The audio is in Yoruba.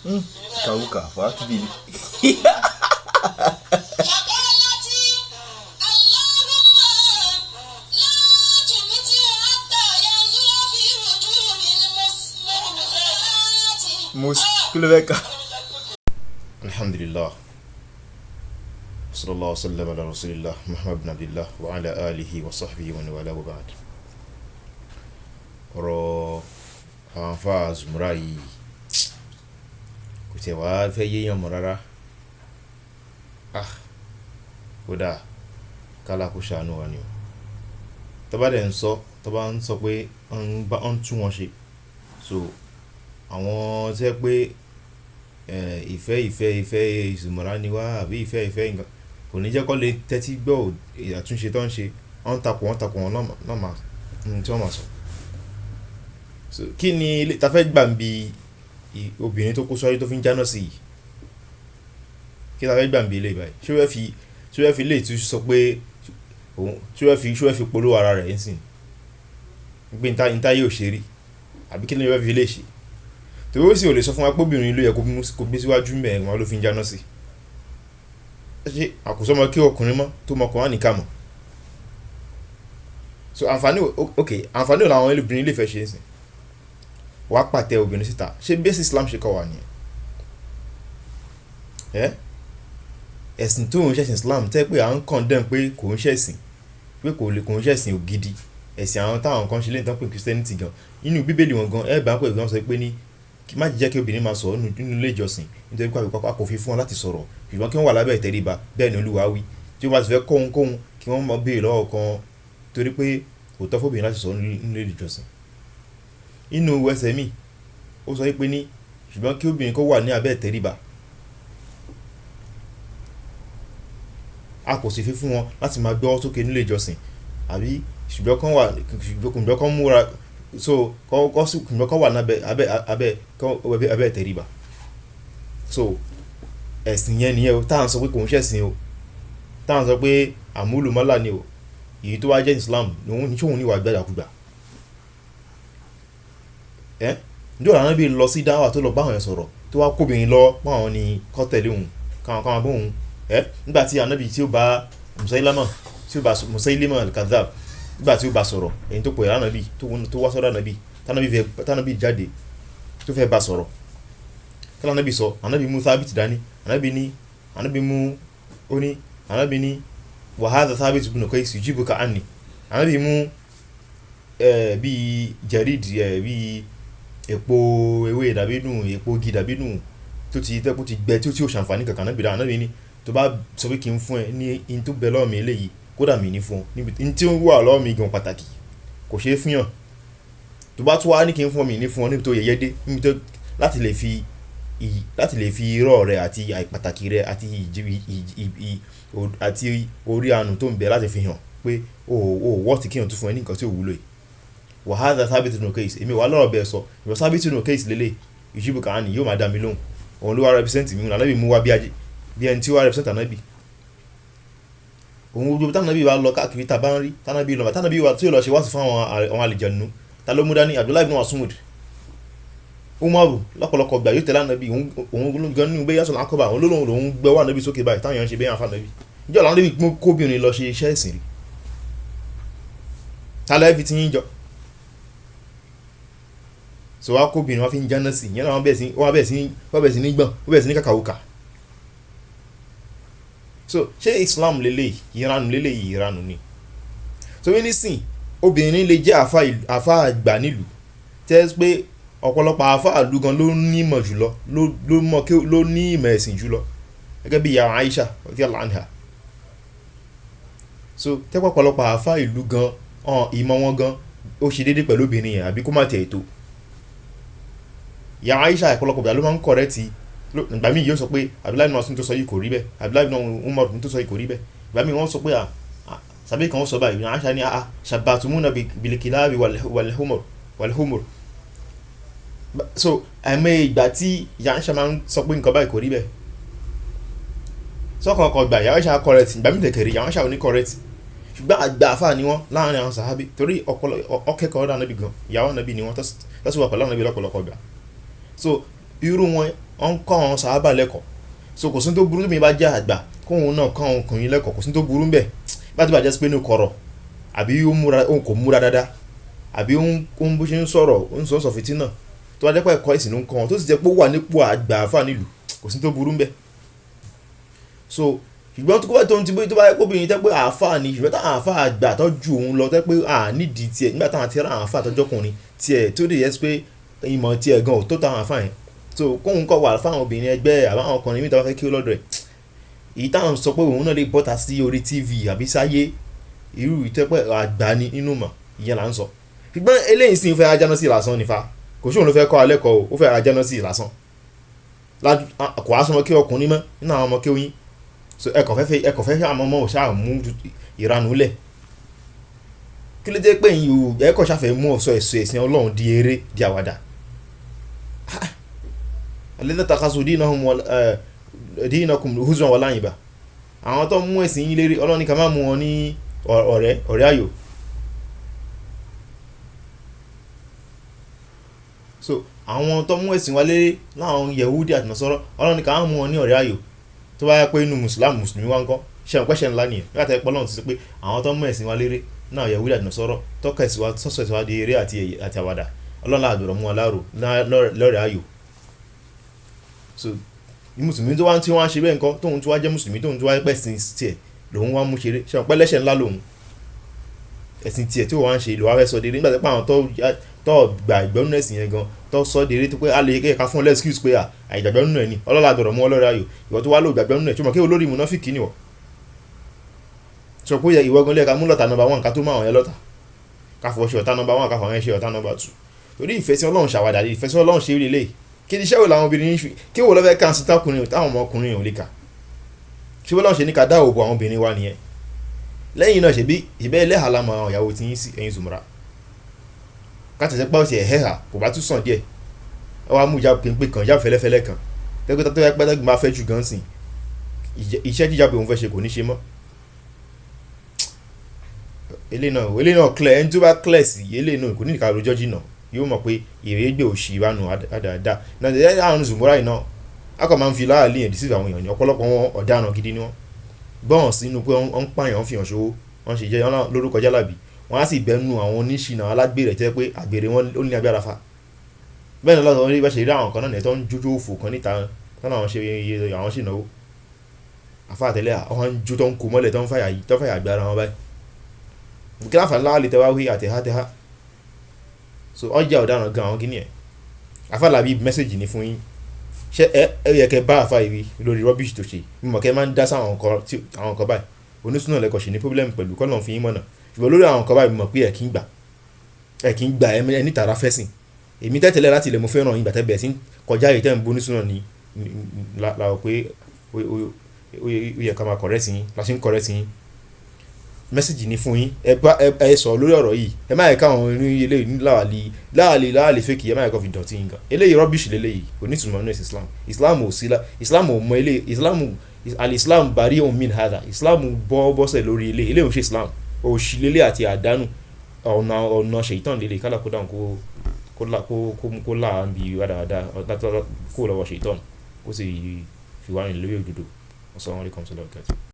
Kàwùkà fàákìbìlì. فقالت اللهم لا تمته حتى ينظر في وجوه المؤمنات. Mo kí ló fẹ́ kà? Alhamdulillah. Sallallahu sallam ala rasulillah Muhammad bin Abdullah wa ala alihi wa sahbihi wa man wala wa ba'd. Ọ̀rọ̀ àwọn àfáà Zumra yìí kò tiẹ̀ wá fẹ́ yéèyàn mọ́ rárá. Ah, kódà k'Allah kó ṣàánú wa ni o. Tọ́ bá dẹ̀ ń sọ, tọ́ bá ń sọ pé wọ́n ń tún wọn ṣe. So àwọn tí ẹ pé ìfẹ́ ìfẹ́ ìfẹ́ Zumra ni wá àbí ìfẹ́ ìfẹ́ nǹkan kò ní jẹ́ kó lè tẹ́tí gbọ́ àtúnṣe tó ń ṣe. Wọ́n ń takò wọ́n náà máa tí wọ́n máa sọ. So kí ni ta fẹ́ gbà ń bi obìnrin tó kó sọ́rí tó fi ń jáná sí yìí? Kí la fẹ́ gbà ń bi eléyìí báyìí? Ṣé ó fẹ́ fi eléyìí tún sọ pé òun ṣé ó fẹ́ fi polówó ara rẹ̀ nísìnyí? Pé níta yóò ṣe rí àbí kí ni ó fẹ́ fi eléyìí ṣe? Torí ó sì ò lè sọ fún wa pé obìnrin ló yẹ kó gbé síwájú mẹ́rin wọn ló fi ń jáná sí. Ṣé àkóso ọmọ kí ọkùnrin mọ́ tó mọ Kùránì kà mọ́? So àǹfààní, ok, àǹfààní wo làwọn obìnrin lè fẹ́ ṣe nísìnyí? Wàá pàtẹ obìnrin síta. Ṣé bí Islam ṣe kọ́ wa nìyẹn? Ẹ́ ẹ̀sìn tó ń ṣẹ̀sìn Islam tẹ́ pé à ń condemn pé kò ń ṣẹ̀sìn, pé kò lè kò ń ṣẹ̀sìn ògidì, ẹ̀sìn àwọn táwọn kan ṣe lẹ́yìn tán pé Christianity gan. Nínú Bíbélì wọn gan, ẹ bá pè gan sọ pé ní kí má jẹ́ kí obìnrin máa sọ̀rọ̀ nínú ilé ìjọsìn nítorí pé a kò fi fún wọn láti sọ̀rọ̀, ṣùgbọ́n kí wọ́n wà lábẹ́ ìtẹríba, bẹ́ẹ̀ ni Olúwa wí. Tí wọ́n bá ti fẹ́ kọ́ ohunkóhun kí wọ́n máa béèrè lọ́wọ́ kan torí pé kò tọ́ fún obìnrin láti sọ̀rọ̀ nínú ilé ìjọsìn. Nínú ẹsẹ̀ mi, ó sọ wípé ní ṣùgbọ́n kí obìnrin kó wà ní abẹ́ ìtẹríba. A kò sì fi fún wọn láti máa gbọ́ sókè nílé ìjọsìn àbí ṣùgbọ́n kán wà, ṣùgbọ́n kán múra so kọ́ ṣùgbọ́n kán wà ní abẹ́ abẹ́ abẹ́ abẹ́ abẹ́ ìtẹríba. So ẹ̀sìn yẹn nìyẹn o, tá à ń sọ pé kò ń ṣẹ̀sìn o, tá à ń sọ pé àmúlùmálà ni o, èyí tó wá jẹ́ Islam òun ní ṣóun ní ìwà gbàdàkúgbà. Ẹ́ ǹjẹ́ ọ̀rọ̀ Ànábì lọ sí dáwà tó lọ bá àwọn èèyàn sọ̀rọ̀ tó wá kóbìnrin lọ pé àwọn ni kọ́ tẹ̀lé òun káwọn káwọn bó òun. Ẹ́ nígbà tí Ànábì tí ó bá Musailama tí ó bá Musailima al-Kadhdhab nígbà tí ó bá sọ̀rọ̀ ẹni tó pè Ànábì tó wá sọ́dọ̀ Ànábì tánàbí fẹ́ tánàbí jáde tó fẹ́ bá sọ̀rọ̀. Kí l'Ànábì sọ? Ànábì mú Thabit dání. Ànábì ní Ànábì mú ó ní Ànábì ní wa hadha Thabit ibn Qais yujibuka anni. Ànábì mú bí jarid bí èpo ewé dàbínù, èpo igi dàbínù tó ti tẹ́ kó ti gbẹ tí ó ṣàǹfààní kankan. Ànábì dá Ànábì ní tó bá sọ pé kí n fún ẹ ní in tó bẹ lọ́wọ́ mi eléyìí kódà mi ní fún ọ níbi in tí ó wà lọ́wọ́ mi gan pàtàkì kò ṣeé fún yàn. Tó bá tún wá ní kí n fún ọ mi ní fún ọ níbi tó yẹyẹ dé níbi tó láti lè fi irọ́ rẹ àti àìpàtàkì rẹ àti ìjì àti orí àánú tó ń bẹ láti fi hàn pé o ò wọ́ọ̀tì kí èèyàn tún fún ẹ ní nǹkan tí ò wúlò yìí. Wa hadha Thabit ibn Qais èmi wà lọ́rọ̀ bẹ́ẹ̀ sọ ìwọ Thabit ibn Qais lélẹ̀ yujibuka anni yóò máa dá mi lóhùn. Òun ló wá represent mi, Ànábì mú wá bí ajé bí ẹni tí ó wá represent Ànábì. Òun gbogbo tánàbí wa lọ káàkiri tá a bá ń rí tánàbí lọ tánàbí wa tí ó lọ ṣe wáàsí fún àwọn àlìjànú ta ló mú dání Abdullahi ibn Mas'ud. Umaru lọ́pọ̀lọpọ̀ gbà yóò tẹ̀lé Ànábì òun gan nínú bẹ́yà sọ̀rọ̀ akọ́bà òun lóun lòun gbẹ wá Ànábì sókè báyìí táwọn èèyàn ṣe bẹ́yà fún Ànábì. Ìjọ́ làwọn Ànábì mú kóbìnrin lọ ṣe iṣẹ́ ìsìn rí. Ta lẹ́ fi ti yín jọ? So wá kóbìnrin wá fi ń jáná sí ìyẹn náà wọ́n bẹ̀rẹ̀ sí ní gbọ̀n wọ́n bẹ̀rẹ̀ sí ní kàkàwùkà. So ṣé Islam lélẹ̀ ìranù lélẹ̀ ìranù ni? So wí nísìn obìnrin lè jẹ́ àfá àgbà nílùú tẹ́ pé ọ̀pọ̀lọpọ̀ àfá ìlú gan ló ní ìmọ̀ jùlọ ló mọ̀ kí ló ní ìmọ̀ ẹ̀sìn jùlọ gẹ́gẹ́ bí ìyá Aisha radiyallahu anha. So tẹ́ pé ọ̀pọ̀lọpọ̀ àfá ìlú gan ìmọ̀ wọn gan ó ṣe déédéé pẹ̀lú obìnrin yẹn àbí kó má tiẹ̀ tó. Ìyá Aisha ọ̀pọ̀lọpọ̀ ìgbà ló máa ń correct ìgbà míì yóò sọ pé Abdullahi ibn Mas'ud tó sọ yìí kò rí bẹ́ẹ̀, Abdullahi ibn Umar tó sọ yìí kò rí bẹ́ẹ̀. Ìgbà míì wọ́n sọ pé sàbí kan sọ báyìí, ìyá Aisha ní shabbatumuna bil kilabi wal humur. So àìmọye ìgbà tí ìyá Aisha máa ń sọ pé nǹkan báyìí kò rí bẹ́ẹ̀. Sọ́kàn kan gbà ìyá Aisha correct, ìgbà míì tẹ̀kẹ̀rẹ̀ ìyá Aisha ò ní correct. Ṣùgbọ́n àgbà àfá ni wọ́n láàrin àwọn sàhábé torí ọkẹ́kọ̀ọ́ ọ̀dọ̀ Ànábì gan, ìyàwó Ànábì ni wọ́n tó sì wà pẹ̀lú Ànábì lọ́pọ̀lọpọ̀ ìgbà. So irú wọn Wọ́n ń kọ́ àwọn sàhábà lẹ́kọ̀ọ́. So kò sí tó burú mi bá jẹ́ àgbà kóun náà kọ́ àwọn ọkùnrin lẹ́kọ̀ọ́, kò sí tó burú ńbẹ̀. Bá ti bàjẹ́ sí pé ní kọ̀rọ̀ àbí ó múra, òun kò múra dáadáa, àbí ó ń bó ṣe ń sọ̀rọ̀, ó ń sọ fìtínà, tó bá jẹ́ pé ẹ̀kọ́ ìsìn ló ń kọ́ wọn, tó sì jẹ́ pé ó wà nípò àgbà àfáà nílùú, kò sí tó burú ńbẹ̀. So ṣùgbọ́n tó bá tó ń ti bó tó bá yẹ kó obìnrin tẹ́ pé àáfàá ni, ṣùgbọ́n táwọn àáfàá àgbà tó ju òun lọ tẹ́ pé à nídìí tiẹ̀ nígbà táwọn ti rán àáfàá tọ́jọ́kùnrin tiẹ̀ tó lè yẹ pé ìmọ̀ tiẹ̀ gan ò tó táwọn àáfàá yẹn. So kóun kọ́ wà fáwọn obìnrin ẹgbẹ́ àbáwọn ọkùnrin mi tó bá fẹ́ kí ó lọ́dọ̀ ẹ̀. Èyí táwọn sọ pé òun náà lè bọ́ta sí orí TV àbí sáyé, irú ìtẹ́pẹ́ àgbà ni nínú mọ̀, ìyẹn là ń sọ. Ṣùgbọ́n eléyìí sì ń fẹ́ ajáná sí lásán nífa, kò sí òun ló fẹ́ kọ́ alẹ́ kọ́ o, ó fẹ́ ajáná sí lásán. Kò wá sọmọ kí ọkùnrin mọ́ nínú àwọn ọmọ kí oyin. So ẹ kàn fẹ́ àwọn ọmọ òṣà mú ìranù lẹ̀. Kí ló dé pé ẹ̀yin ò, ẹ kàn ṣàfẹ́ mú ọ̀ṣọ́ ẹ̀sìn ẹ̀sìn Ọlọ́run di eré, di àwàdà. Alladhina takhazu dinahum dinakum huzwan wa la'iba. Àwọn tó mú ẹ̀sìn yín lérí, Ọlọ́run ní ká má mú wọn ní ọ̀rẹ́, ọ̀rẹ́ ayò. So àwọn tó mú ẹ̀sìn wa lérí láwọn Yehudi àti Nasara, Ọlọ́run ní ká má mú wọn ní ọ̀rẹ́ ayò. Tó bá yẹ pé inú Mùsùlùmí wa ń kọ́, ṣe àwọn pẹ́ṣẹ̀ ńlá nìyẹn. Nígbà tí ẹ pé Ọlọ́run ti sọ pé àwọn tó mú ẹ̀sìn wa lérí náà Yehudi àti Nasara, tọ́ka ẹ̀sìn wa, sọ́sọ̀ ẹ̀sìn wa di eré àti àwàdà, Ọlọ́run láà gbọ́dọ̀ mú wọn láàrò, lọ́rẹ̀ ayò. So Mùsùlùmí tó wá tí wọ́n á ṣe bẹ́ẹ̀ ńkọ́, tóun tí wá jẹ́ Mùsùlùmí, tóun tí wá pẹ́ sin tiẹ̀, lòun wá mú ṣeré. Ṣé àwọn pẹ́lẹ́ṣẹ̀ ńlá lòun? Ẹ̀sìn tiẹ̀ tí wọ́n á ṣe ló wá fẹ́ sọ déré. Nígbà tí pé àwọn tó gba ìgbọ́nú ẹ̀sìn yẹn gan, tó sọ déré tó pé a lè ká fún ọ lẹ́skíùsì pé àìgbàgbọ́ nínú ẹ̀ ni, Ọlọ́run á gbọ́dọ̀ mú ọ lọ́rẹ̀ ayò. Ìwọ tó wá lò gbàgbọ́ nínú ẹ̀, ṣé o mọ̀ pé olórí mùnáfíkì ni ìwọ? Sọ pé ìwọ gan ló yẹ ká mú lọ́tà number 1 ká tó mú àwọn yẹn lọ́tà. Ká fọwọ́ ṣe ọ̀tá number 1, ká fọwọ́ ṣe ọ̀tá number 2. Torí ìfẹ́ sí Ọlọ́run ṣàwàdà, ìfẹ́ sí Ọlọ́run ṣe rí lélẹ̀. Kí ni iṣẹ́ wo làwọn obìnrin ń fi, kí wo ló fẹ́ kà sí tákùnrin táwọn ọmọkùnrin ò lè kà? Ṣé Ọlọ́run ṣe ní ká dáàbò bo àwọn obìnrin wa nìyẹn? Lẹ́yìn náà ṣebí ìbẹ́ ẹlẹ́hà la mọ àwọn ìyàwó tí yín sí ẹ̀yin Zùmúrà. Ká tẹ̀sẹ̀ pé ọ̀sẹ̀ ẹ̀hẹ́hà kò bá tún sàn díẹ̀. Ẹ wá mú ìjà péńpé kan, ìjà fẹ́lẹ́fẹ́lẹ́ kan. Tẹ́gbẹ́ tó yẹ pé tẹ́gbẹ́ máa fẹ́ jù gan sìn. Iṣẹ́ jíjà pé òun fẹ́ ṣe kò ní ṣe mọ́. Eléyìí náà clear, ẹni tó bá clear sí eléyìí náà kò ní ìka rojọ́ jìnnà. Yóò mọ̀ pé ìrégbè òṣì ìranù àdáadáa. Náà ẹ àwọn Zùmúrà yìí náà, a kàn máa ń fi láàlì yẹn deceive àwọn èèyàn ní ọ̀pọ̀lọpọ̀ wọn ọ̀daràn gidi ni wọ́n. Gbọ́n sínú pé wọ́n ń pààyàn, wọ́n fi hàn ṣòwò, wọ́n ṣe jẹ́ wọ́n lórúkọ jálàbí. Wọ́n á sì bẹnu àwọn oníṣìnà alágbèrè tẹ́ pé àgbèrè wọn ó ní agbára fa. Bẹ́ẹ̀ ni lọ́sọ̀rọ̀ bá ṣe rí àwọn kan náà tó ń jójó òfò kan níta, tán náà ṣe iye àwọn ṣìnà ó. Àfáà tẹ́lẹ̀ àwọn ń jó tó ń kó mọ́lẹ̀ tó ń fàyà yìí, tó ń fàyà gbára wọn báyìí. Kí láǹfààní láwà lè tẹ́ wá wí àtẹ̀há tẹ́há. So ọjà ọ̀daràn gan àwọn kìíní ẹ̀. Àfáà làbí mẹ́sẹ̀gì ní fún yín. Ṣé ẹ yẹ kẹ́ bá àfáà yìí lórí rubbish tó ṣe. Mo mọ̀ kẹ́ máa ń dá sáwọn nǹkan tí àwọn nǹkan báyìí. Onísùnà lẹ́kọ̀ọ́ ṣe ní problem pẹ̀lú kọ́ lọ́n fi yín mọ̀nà. Ṣùgbọ́n lórí àwọn nǹkan báyìí mo mọ̀ pé ẹ kì í gbà. Ẹ kì í gbà ẹ ní tàrà fẹ́sìn. Èmi tẹ́tẹ̀lẹ̀ láti ilẹ̀ mo fẹ́ràn yín gbà tẹ́ bẹ̀rẹ̀ sí kọjá èyí tẹ́ ń bú onísùnà ní la rò pé ó yẹ ká máa correct yín, la ṣe ń correct yín. Mẹ́sẹ̀gì ní fún yín. Ẹ bá ẹ sọ lórí ọ̀rọ̀ yìí. Ẹ má yẹ káwọn oní eléyìí ní láwàlì fake, ẹ má yẹ kó fi dọ̀tí yín gan. Eléyìí rubbish lélẹ́yìí, kò ní ìtumọ̀ nínú ẹ̀sìn Islam. Islam ò sí la, Islam ò mọ eléyìí, Islam, al-Islam bari'un min hadha. Islam bọ́ bọ́sẹ̀ lórí eléyìí, eléyìí ò ń ṣe Islam. Òṣì lélẹ̀ àti àdánù ọ̀nà ṣèitán lélẹ̀ kálá kó dáhùn kó là ń bi rádaràda kó lọ́wọ́ ṣèitán kó sì fi wá rìn lórí òdodo. Assalamu alaikum warahmatullahi wabarakatuh.